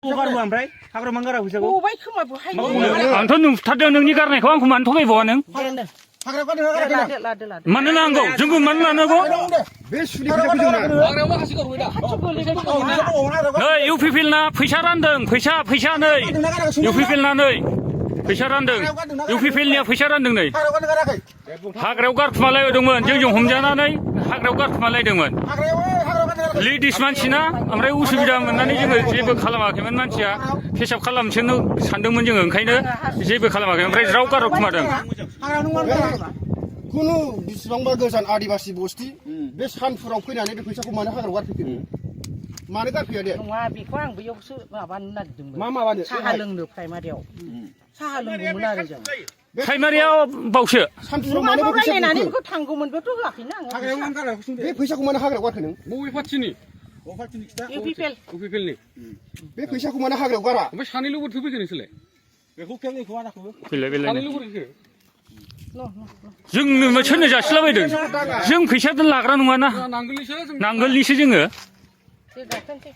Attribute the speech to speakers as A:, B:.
A: ओमफ्राय हाग्रामां गारा फैसाखौ
B: गबाय खोमा बहाय
C: आंथ' नुथारदों नोंनि गारनायखौ आंखौ मानो थगायबावा नों
A: हाग्रायाव गारदों
B: लादो
C: मानो नांगौ जोंबो मानो लानांगौ
A: बे सुनि फैसाखौ जोंना
B: खाथियाव गोलैगोन
C: नै इउ पि पि एल ना फैसा रानदों फैसा नै इउ पि पि एल ना नै फैसा रानदों इउ पि पि एल निया फैसा रानदों नै
A: हाग्रायाव गारदों गाराखै
C: हाग्रायाव गारखुमालायदोंमोन जोंजों हमजानानै हाग्रायाव गारखुमालायदोंमोन
A: हाग्रायाव गारदों गाराखै
C: लेडिस मानसिना ओमफ्राय उसुबिदा मोननानै जोङो जेबो खालामाखैमोन मानसिया पेसाब खालामसोनो सानदोंमोन जोङो ओंखायनो जेबो खालामाखै ओमफ्राय ज्राव गारखुमादों
A: हाग्रायाव नों गारदों खुनु बिसिबांबा गोजान आदिबासि बस्ति बे सानफुराव फैनानै बे फैसाखौ मानो हाग्रायाव गारफैखो मानो गारफैया दे
B: नङा बेखौ आं बैयावसो माबानो नागिरदोंमोन
A: मा माबानो
B: साहा लोंनो प्राइमारियाव साहा लोंगौमोन आरो जों
C: प्राइमारियाव बावसो
A: सानफुराव मानो बे फैसाखौ
B: रायलायनानै बेखौ थांगौमोन बेथ' होआखैना आङो
A: हाग्रायाव नों गारदों बे फैसाखौ मानो हाग्रायाव गारखो नों
D: बबे पार्टिनि
B: इउ पि पि एल
D: उपिपिएलनि
A: बे फैसाखौ मानो हाग्रायाव गारा
D: ओमफ्राय सानैल' बोरैथो फैखो नोंसोरलाय
C: फैलाय
D: सानैल' बोरैखो
C: जोंनो सोरनो जासिलाबायदों जों फैसा लाग्रा नङाना
D: नांगोलनिसो जों
C: नांगोलनिसो जोङो
B: दे गायखानोसै